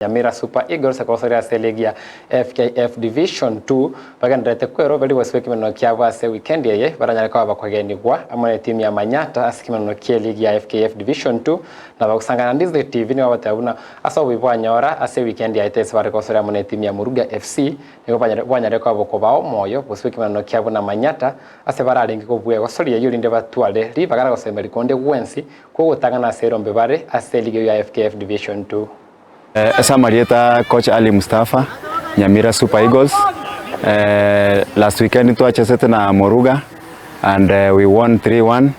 Nyamira Super Eagles ekogosoria ase eligi ya FKF Division 2 bagendererete kweroberia bosio bw'ekemeneno kiabo ase wikendi eye baranyare koba bakogenigwa amo netimu ya Manyatta ase ekemeneno ki'eligi ya FKF Division 2 na bagosangana na Dizzy TV nigo bagoteba buna ase obobe bwanyora ase ewikendi yaetete ase bare kogosoria amo netimu ya Muruga FC nigo bwanyarire koba bokobaa omoyo bosio bw'ekemeneno kiabo na Manyatta ase bararenge kobua egosoria eyio rinde batware ribaga na gosemeria konde gwensi kw'ogotang'ana ase erombe bare ase eligi eyio ya FKF Division 2. Ase amarieta Coach Ali Mustafa, Nyamira Super Eagles, last weekend ntwachesete na Moruga and we won 3-1,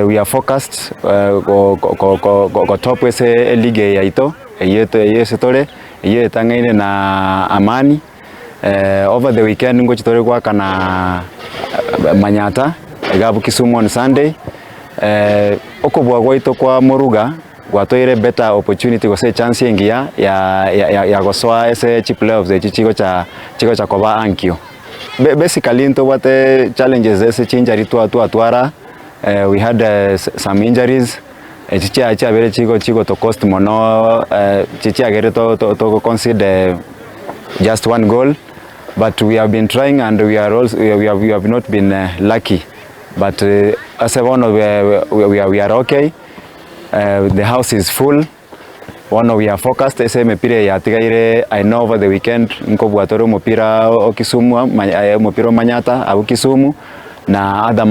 we are focused go top ase eligi eye yaito eyio eyio ase tore, eyio etang'aine na Amani, over the weekend ngochi tore goakana Manyatta iga abwo Kisumu on Sunday, okobua gwaito kwa Moruga. Gwatoire better opportunity gose echance engiya ya ya ya gosoa ase chi playoffs echi chigocha chigocha koba ankio. Basically ntobwate challenges ase chi injury twa twatwara we had some injuries echi chia chiabeire chigo chigoto cost mono chiagerire to to to concede just one goal but we have been trying and we are also we have we have not been lucky but ase bono we are we are okay. The house is full, bono we are focused ase emepira eye yatigaire I know over the weekend nkobua tore omopira o Kisumu omopira o Manyatta abwo Kisumu na other.